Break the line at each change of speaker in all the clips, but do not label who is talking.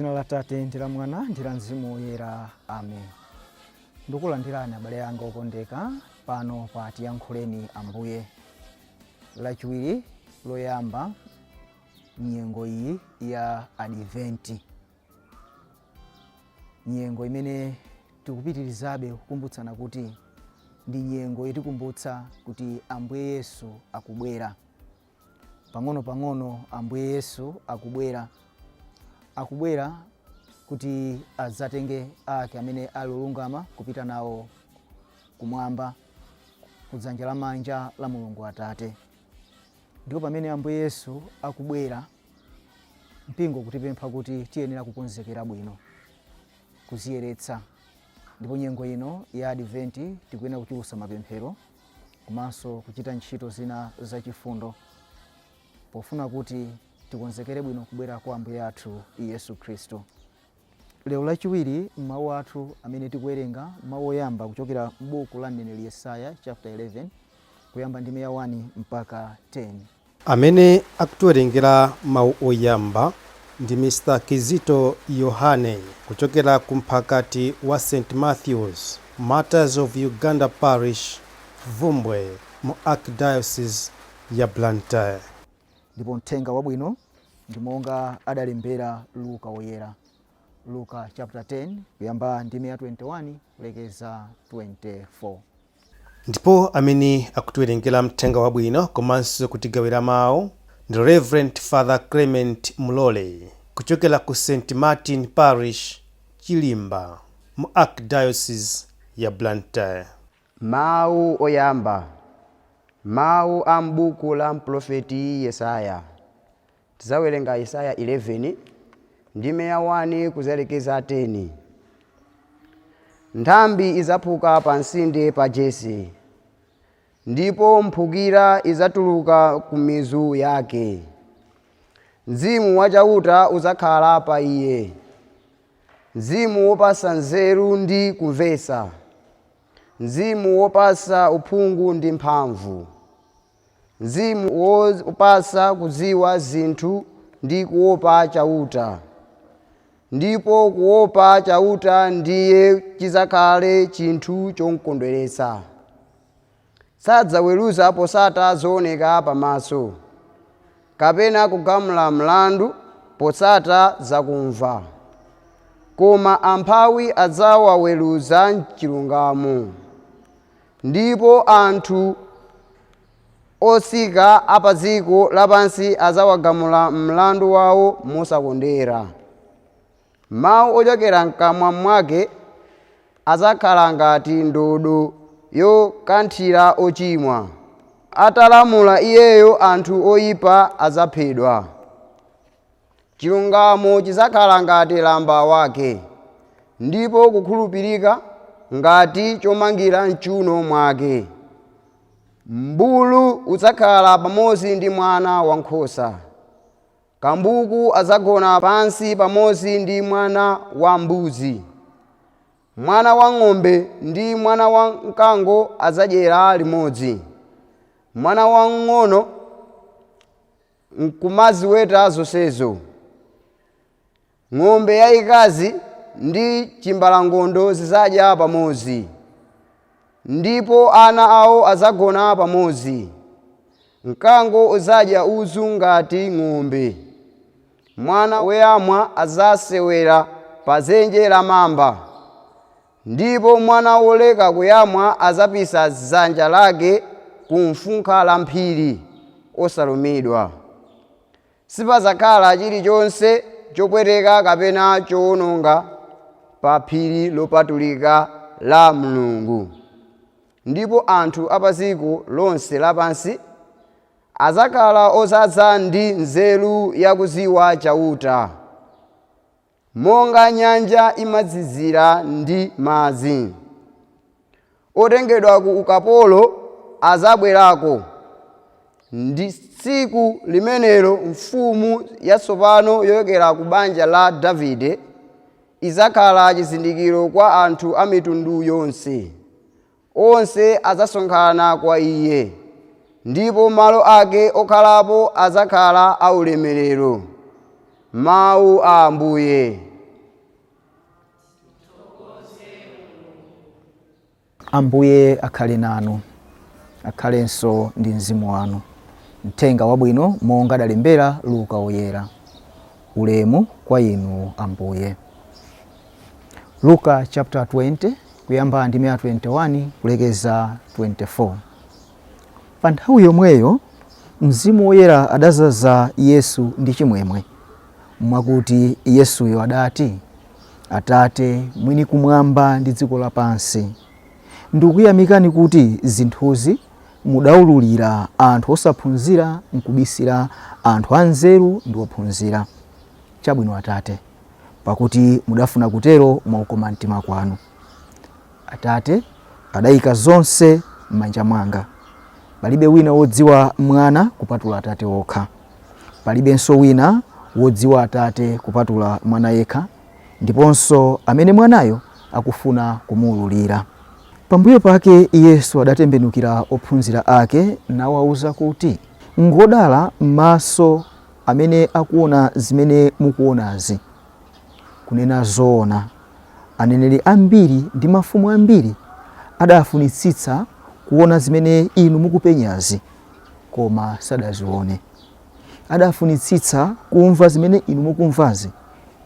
Dzina la Tate ndi la Mwana ndi la Mzimu Woyera, amen. Ndikulandirani abale anga okondeka pano pa Tiyankhuleni Ambuye, Lachiwiri loyamba nyengo iyi ya Adventi, nyengo imene tikupitirizabe kukumbutsana kuti ndi nyengo yotikumbutsa kuti Ambuye Yesu akubwera. Pang'ono-pang'ono Ambuye Yesu akubwera. Akubwera kuti adzatenge ake amene ali olungama kupita nawo kumwamba kudzanja lamanja la Mulungu Atate. Ndipo pamene Ambuye Yesu akubwera, mpingo kutipempha kuti tiyenera kukonzekera bwino, kuziyeretsa. Ndipo nyengo ino ya Adventi tikuyenera kuchulutsa mapemphero komanso kuchita ntchito zina zachifundo pofuna kuti tikonzekere bwino kubwera kwa Ambuye athu Yesu Khristu. Lero Lachiwiri, mawu athu amene tikuwerenga, mawu oyamba kuchokera m'buku la mneneri Yesaya chapter 11 kuyamba ndime ya 1 mpaka 10.
Amene akutiwerengera mawu oyamba ndi Mr. Kizito Yohane kuchokera ku mphakati wa St. Matthews Martyrs of Uganda Parish, Bvumbwe, mu Archdiocese ya Blantyre.
Ndipo mthenga wabwino ndi monga adalembera Luka woyera, Luka chapter 10 kuyamba ndime ya 21 kulekeza 24.
Ndipo amene akutiwerengera mthenga wabwino komanso kutigawira mawu ndi Reverend Father Clement Mulole kuchokera ku St. Martin Parish, Chilimba, mu Archdiocese ya Blantyre.
Mawu oyamba. Mawu a m'buku la mprofeti Yesaya. Tidzawerenga Yesaya 11, ndime ya 1 kudzalekeza 10. Nthambi idzaphuka pa tsinde pa Jese, ndipo mphukira idzatuluka ku mizu yake. Mzimu wa Chauta udzakhala pa iye, mzimu wopatsa nzeru ndi kumvetsa, mzimu wopatsa uphungu ndi mphamvu, mzimu wopatsa kudziwa zinthu ndi kuopa Chauta. Ndipo kuopa Chauta ndiye chidzakhale chinthu chomkondweretsa. Sadzaweruza potsata zooneka pamaso, kapena kugamula mlandu potsata zakumva, koma amphawi adzawaweruza m'chilungamo, ndipo anthu otsika a pa dziko lapansi adzawagamula mlandu wawo mosakondera. Mawu ochokera mkamwa mwake adzakhala ngati ndodo yokanthira ochimwa. Atalamula iyeyo, anthu oyipa adzaphedwa. Chilungamo chidzakhala ngati lamba wake, ndipo kukhulupirika ngati chomangira m'chiuno mwake. Mmbulu udzakhala pamodzi ndi mwana wankhosa, kambuku adzagona pansi pamodzi ndi mwana wa mbuzi. Mwana wa ng'ombe ndi mwana wa mkango adzadyera limodzi, mwana wamng'ono nkumaziweta zonsezo. Ng'ombe yayikazi ndi chimbalangondo zidzadya pamodzi, ndipo ana awo adzagona pamodzi. Mkango udzadya udzu ngati ng'ombe. Mwana woyamwa adzasewera pa dzenje la mamba, ndipo mwana woleka kuyamwa adzapisa dzanja lake ku mfunkha la mphiri osalumidwa. Sipadzakhala chilichonse chopweteka kapena chowononga pa phiri lopatulika la Mulungu, ndipo anthu a pa dziko lonse lapansi adzakhala odzaza ndi nzeru yakudziwa Chauta, monga nyanja imadzazira ndi madzi. Otengedwa ku ukapolo adzabwerako, ndi tsiku limenelo mfumu yatsopano yochokera ku banja la Davide idzakhala chizindikiro kwa anthu a mitundu yonse. Onse adzasonkhana kwa iye, ndipo malo ake okhalapo adzakhala aulemerero. Mawu a Ambuye.
Ambuye akhale nanu, akhalenso ndi mzimu wanu. Mthenga wabwino monga adalembera Luka Woyera. Ulemu kwa inu Ambuye. Luka chapter 20 kuyamba ndime ya 21 kulekeza 24. Pa nthawi yomweyo Mzimu Woyera adadzaza Yesu ndi chimwemwe, mwakuti Yesuyo adati, Atate, mwini kumwamba ndi dziko lapansi, ndikukuyamikani kuti zinthuzi mudaululira anthu osaphunzira nkubisira anthu anzeru ndi ophunzira. Chabwino Atate, pakuti mudafuna kutero mwa kukoma mtima kwanu. Atate adaika zonse m'manja mwanga. Palibe wina wodziwa Mwana kupatula Atate okha. Palibenso wina wodziwa Atate kupatula Mwana yekha, ndiponso amene Mwanayo akufuna kumuululira. Pambuyo pake Yesu adatembenukira ophunzira ake nawauza kuti, Ngodala maso amene akuona zimene mukuonazi. Kunena zoona, aneneri ambiri ndi mafumu ambiri adafunitsitsa kuona zimene inu mukupenyazi, koma sadazione. Adafunitsitsa kumva zimene inu mukumvazi,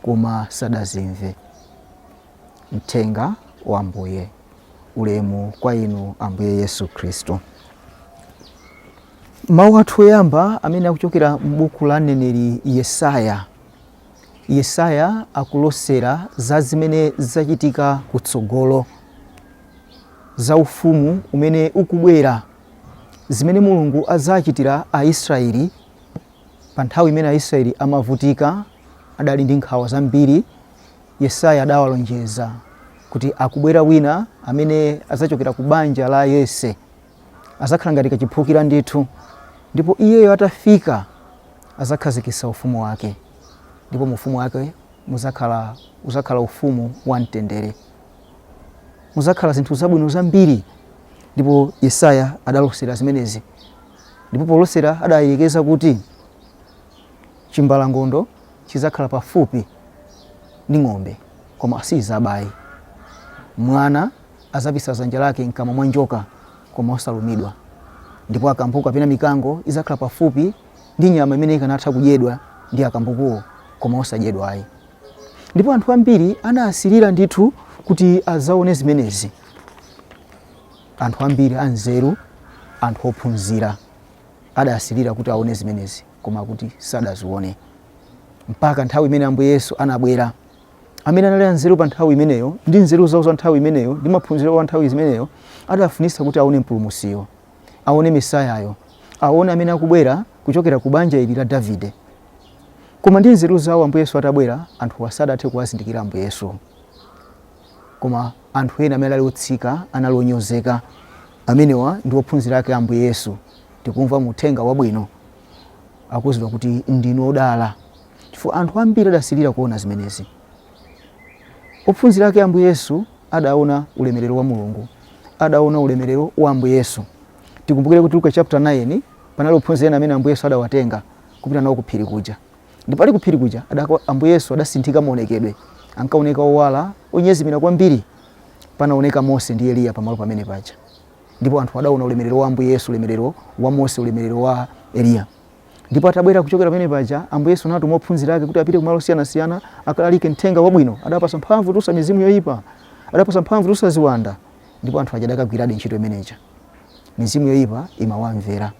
koma sadazimve. Mthenga wa Ambuye. Ulemu kwa inu Ambuye Yesu Khristu. Mawu athu oyamba amene akuchokera m'buku la mneneri Yesaya. Yesaya akulosera za zimene zachitika kutsogolo, za ufumu umene ukubwera, zimene Mulungu adzachitira Aisraeli pa nthawi imene Aisraeli amavutika, adali ndi nkhawa zambiri. Yesaya adawalonjeza kuti akubwera wina amene adzachokera ku banja la Yese, adzakhala ngati kachiphukira ndithu, ndipo iyeyo atafika adzakhazikitsa ufumu wake, ndipo mu ufumu wake udzakhala ufumu wa mtendere, mudzakhala zinthu zabwino zambiri. Ndipo Yesaya adalosera zimenezi, ndipo polosera adayerekeza kuti chimbalangondo chidzakhala pafupi ndi ng'ombe, koma siidzabayi. Mwana adzapisa dzanja lake mkamwa mwa njoka, koma osalumidwa. Ndipo akambuku kapena mikango idzakhala pafupi ndi nyama imene ikanatha kudyedwa ndi akambukuwo, koma osadyedwa ayi. Ndipo anthu ambiri anasirira ndithu kuti adzaone zimenezi. Anthu ambiri anzeru, anthu ophunzira adasirira kuti aone zimenezi, koma kuti sadazione mpaka nthawi imene Ambuye Yesu anabwera. Amene anali anzeru pa nthawi imeneyo, ndi nzeru zawo za nthawi imeneyo, ndi maphunziro awo a nthawi imeneyo, adafunitsa kuti aone Mpulumutsiyo, aone Mesayayo, aone amene akubwera kuchokera ku banja ili la Davide. Koma ndi nzeru zawo Ambuye Yesu atabwera, anthuwa sadathe kuwazindikira Ambuye Yesu. Koma anthu ena amene anali otsika, anali onyozeka, amenewa ndi ophunzira ake a Ambuye Yesu. Tikumva mu Uthenga Wabwino akuuzidwa kuti ndinu odala, chifukwa anthu ambiri adasirira kuona zimenezi. Ophunzira ake Ambuye Yesu adaona ulemerero wa Mulungu, adaona ulemerero wa Ambuye Yesu. Tikumbukire kuti Luka chapter 9 panali ophunzira ena amene Ambuye Yesu adawatenga kupita nawo kuphiri kuja, ndipo ali kuphiri kuja Ambuye Yesu adasinthika maonekedwe, ankaoneka owala onyezimira kwambiri. Panaoneka Mose ndi Eliya pamalo pamene paja, ndipo anthu adaona ulemerero wa Ambuye Yesu, ulemerero wa Mose, ulemerero wa Eliya. Ndipo atabwera kuchokera pamene paja, Ambuye Yesu anatuma ophunzira ake kuti apite kumalo osiyanasiyana akalalike mthenga wabwino. Adapasa mphamvu kutulutsa mizimu yoyipa, adapasa mphamvu kutulutsa ziwanda, ndipo anthu aja adakagwiradi ntchito imeneja. Mizimu yoyipa imawamvera.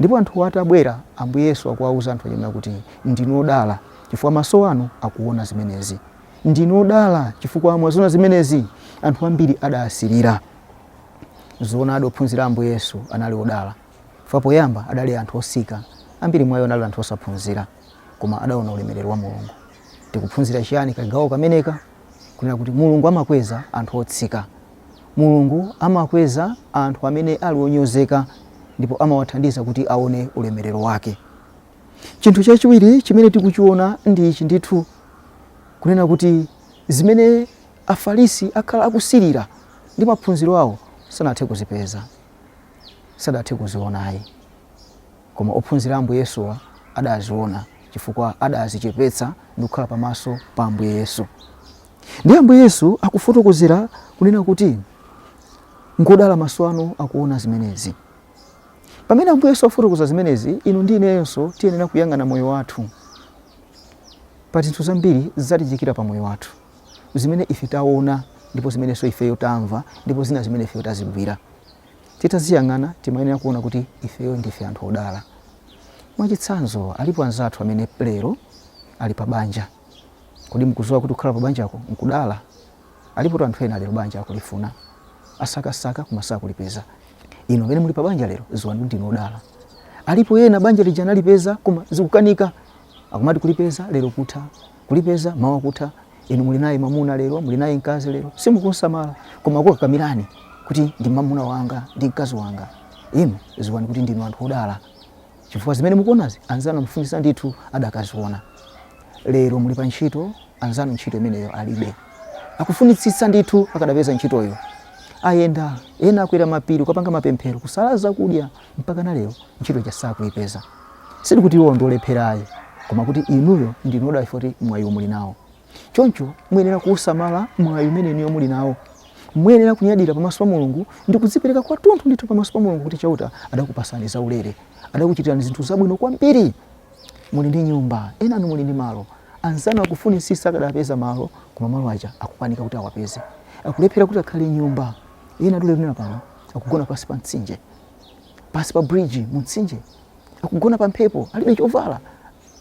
Ndipo anthuwo atabwera, Ambuye Yesu akuwauza anthu aja kuti ndinu odala chifukwa maso anu akuona zimenezi. Ndinu odala chifukwa mwaziona zimenezi. Anthu ambiri adasirira. Zoonadi, ophunzira a Ambuye Yesu anali odala. Chifukwa poyamba adali anthu osika, ambiri mwa iwo anali anthu osaphunzira, koma adaona ulemerero wa Mulungu. Tikuphunzira chiyani kagawo kameneka? Kunena kuti Mulungu amakweza anthu otsika. Mulungu amakweza anthu amene ali onyozeka ndipo amawathandiza kuti aone ulemerero wake. Chinthu chachiwiri chimene tikuchiona ndi ichi ndithu, kunena kuti zimene Afarisi akhala akusirira ndi maphunziro awo sanathe kuzipeza, sadathe kuzionayi. Koma ophunzira a Ambuye Yesuwa adaziona chifukwa adazichepetsa ndi kukhala pamaso pa Ambuye Yesu. Ndiye Ambuye Yesu akufotokozera kunena kuti Ngodala maso anu akuona zimenezi. Pamene Ambuye Yesu afotokoza zimenezi, inu ndi inenso tiyenera kuyang'ana moyo wathu pa zinthu zambiri zatichitikira pa moyo wathu, zimene ife taona ndipo zimenenso ifeyo tamva ndipo zina zimene ifeyo tazigwira. Titaziyang'ana timayenera kuona kuti ifeyo ndife anthu odala. Mwachitsanzo, alipo anzathu amene lero ali pa banja. Kodi mukudziwa kuti kukhala pa banjako nkudala? Alipotu anthu ena lero banja akulifuna, asakasaka koma sakulipeza. Inu amene muli pa banja lero, dziwani kuti ndinu odala. Alipo ena banja lija analipeza koma zikukanika, akumati kulipeza lero kutha, kulipeza mawa kutha. Inu muli naye mwamuna lero, muli naye mkazi lero, simukumsamala koma akukakamirani kuti ndi mwamuna wanga, ndi mkazi wanga. Inu dziwani kuti ndinu anthu odala, chifukwa zimene mukuonazi anzanu amafunitsitsa ndithu adakaziona. Lero muli pa ntchito, anzanu ntchito imeneyo alibe, akufunitsitsa ndithu akadapeza ntchitoyo. Ayenda ena akwera mapiri kukapanga mapemphero, kusala zakudya, mpaka na lero ntchito ija sakuipeza. Sikuti iwo ndi olephera ayi, koma kuti inuyo ndinu odala chifukwa kuti mwayiwo muli nawo. Choncho muyenera kuusamala mwayi umene inuyo muli nawo. Muyenera kunyadira pamaso pa Mulungu ndi kudzipereka kwathunthu ndithu pamaso pa Mulungu kuti Chauta adakupatsani zaulere, adakuchitirani zinthu zabwino kwambiri. Muli ndi nyumba, enanu muli ndi malo. Anzanu akufunitsitsa akadapeza malo, koma malo aja akukanika kuti awapeze, akulephera kuti akhale nyumba. Ena tikunena pano akugona pansi pa mtsinje, pansi pa bridge mu mtsinje, akugona pa mphepo, alibe chovala.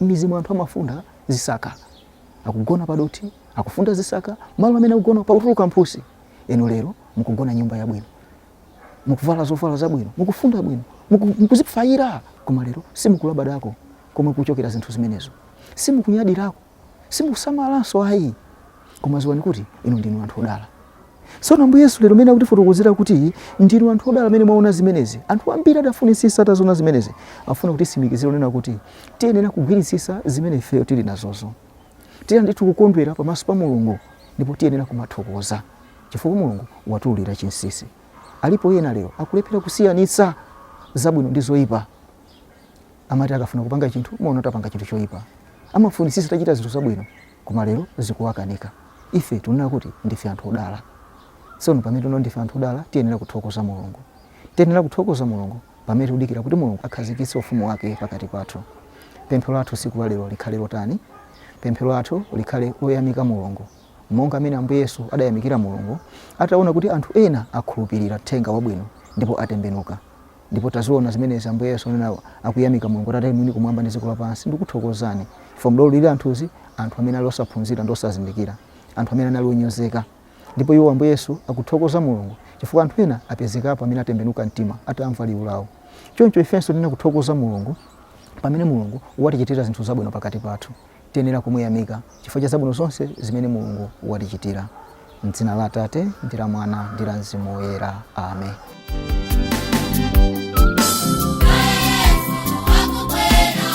M'midzimu anthu amafunda zisaka, akugona pa dothi, akufunda zisaka, malo amene akugona pakutuluka mphusi. Inu lero mukugona nyumba yabwino, mukuvala zovala zabwino, mukufunda bwino, mukuzifayira, koma lero simukulabadako komwe kuchokera zinthu zimenezo, simukunyadirako, simukusamalanso ayi. Koma dziwani kuti inu ndinu anthu odala. Tsono Ambuye Yesu lero mmene akutifotokozera kuti ndinu anthu odala amene mwaona zimenezi, anthu ambiri adafunitsitsa ataziona zimenezi, afuna kutitsimikizira kunena kuti tiyenera kugwiritsitsa zimene ifeyo tili nazozo. Tiyenera ndithu kukondwera pamaso pa Mulungu ndipo tiyenera kumathokoza chifukwa Mulungu watiululira chinsinsi. Alipo ena lero akulephera kusiyanitsa zabwino ndi zoyipa. Amati akafuna kupanga chinthu, muona kuti apanga chinthu choyipa. Amafunitsitsa atachita zinthu zabwino, koma lero zikuwakanika. Ife tikunena kuti ndife anthu odala. Tsono pamene tikunena ndife anthu odala, tiyenera kuthokoza Mulungu. Tiyenera kuthokoza Mulungu pamene tikudikira kuti Mulungu akhazikitse ufumu wake pakati pathu. Pemphero lathu tsiku la lero likhale lotani? Pemphero lathu likhale loyamika Mulungu, monga amene Ambuye Yesu adayamikira Mulungu ataona kuti anthu ena akhulupirira uthenga wabwino ndipo atembenuka. Ndipo taziona zimenezi Ambuye Yesu anena akuyamika Mulungu, Atate mwini kumwamba ndi dziko lapansi, ndikuthokozani chifukwa mudaululira anthuzi, anthu amene ali osaphunzira ndi osazindikira, anthu amene anali onyozeka. Ndipo iwo Ambuye Yesu akuthokoza Mulungu chifukwa anthu ena apezekapo amene atembenuka mtima atamva liwu lawo. Choncho ifenso tiyenera kuthokoza Mulungu pamene Mulungu watichitira zinthu zabwino pakati pathu. Tiyenera kumuyamika chifukwa cha zabwino zonse zimene Mulungu watichitira. M'dzina la Atate ndi la Mwana ndi la Mzimu Woyera. Amen.
Yesu akubwera,